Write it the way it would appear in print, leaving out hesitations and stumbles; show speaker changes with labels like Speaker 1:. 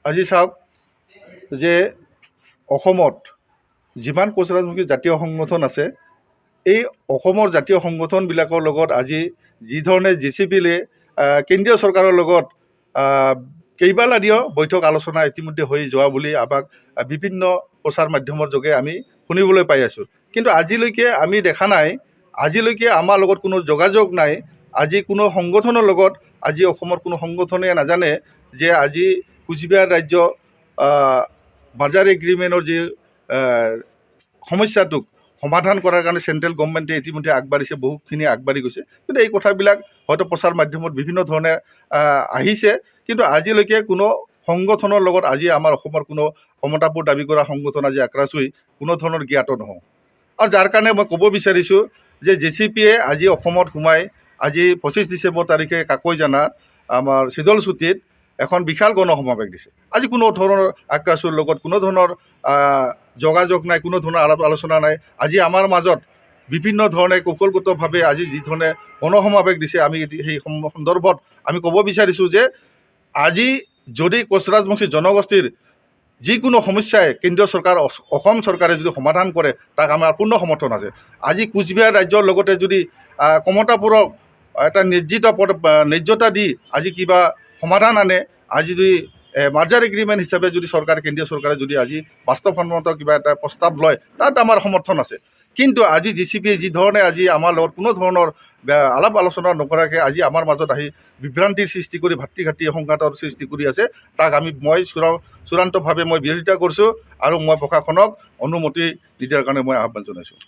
Speaker 1: আজি চাওক যে অসমত যিমান কোচ ৰাজবংশী জাতীয় সংগঠন আছে, এই অসমৰ জাতীয় সংগঠনবিলাকৰ লগত আজি যিধৰণে জেচিপিলে কেন্দ্ৰীয় চৰকাৰৰ লগত কেইবালানিও বৈঠক আলোচনা ইতিমধ্যে হৈ যোৱা বুলি আমাক বিভিন্ন প্ৰচাৰ মাধ্যমৰ যোগে আমি শুনিবলৈ পাই আছোঁ। কিন্তু আজিলৈকে আমি দেখা নাই, আজিলৈকে আমাৰ লগত কোনো যোগাযোগ নাই। আজি কোনো সংগঠনৰ লগত আজি অসমৰ কোনো সংগঠনে নাজানে যে আজি কোচবিহাৰ ৰাজ্য মাৰ্জাৰ এগ্ৰিমেণ্টৰ যি সমস্যাটোক সমাধান কৰাৰ কাৰণে চেণ্ট্ৰেল গভৰ্ণমেণ্টে ইতিমধ্যে আগবাঢ়িছে, বহুখিনি আগবাঢ়ি গৈছে। কিন্তু এই কথাবিলাক হয়তো প্ৰচাৰ মাধ্যমত বিভিন্ন ধৰণে আহিছে, কিন্তু আজিলৈকে কোনো সংগঠনৰ লগত আজি আমাৰ অসমৰ কোনো কমতাপুৰ দাবী কৰা সংগঠন আজি আক্ৰাছুই কোনো ধৰণৰ জ্ঞাত নহওঁ। আৰু যাৰ কাৰণে মই ক'ব বিচাৰিছোঁ যে জেচিপিয়ে আজি অসমত সোমাই আজি 25 ডিচেম্বৰ তাৰিখে কাকৈজানাত আমাৰ চিদলচুটিত এখন বিশাল গণসমাৱেশ দিছে। আজি কোনো ধৰণৰ আক্ৰাছুৰ লগত কোনো ধৰণৰ যোগাযোগ নাই, কোনো ধৰণৰ আলাপ আলোচনা নাই। আজি আমাৰ মাজত বিভিন্ন ধৰণে কৌশলগতভাৱে আজি যি ধৰণে গণসমাৱেশ দিছে, আমি সেই সন্দৰ্ভত আমি ক'ব বিচাৰিছোঁ যে আজি যদি কোচ ৰাজবংশী জনগোষ্ঠীৰ যিকোনো সমস্যাই কেন্দ্ৰীয় চৰকাৰ, অসম চৰকাৰে যদি সমাধান কৰে, তাক আমাৰ পূৰ্ণ সমৰ্থন আছে। আজি কোচবিহাৰ ৰাজ্যৰ লগতে যদি কমতাপুৰক এটা নিৰ্জিত পদ, ন্যায্যতা দি আজি কিবা সমাধান আনে, আজি যদি মাৰ্জাৰ এগ্ৰিমেণ্ট হিচাপে যদি চৰকাৰে, কেন্দ্ৰীয় চৰকাৰে যদি আজি বাস্তৱসন্মত কিবা এটা প্ৰস্তাৱ লয়, তাত আমাৰ সমৰ্থন আছে। কিন্তু আজি জেচিপিয়ে যি ধৰণে আজি আমাৰ লগত কোনো ধৰণৰ আলাপ আলোচনা নকৰাকৈ আজি আমাৰ মাজত আহি বিভ্ৰান্তিৰ সৃষ্টি কৰি ভাতৃঘাতী সংঘাতৰ সৃষ্টি কৰি আছে, তাক মই চূড়ান্তভাৱে মই বিৰোধিতা কৰিছোঁ আৰু মই প্ৰশাসনক অনুমতি নিদিয়াৰ কাৰণে মই আহ্বান জনাইছোঁ।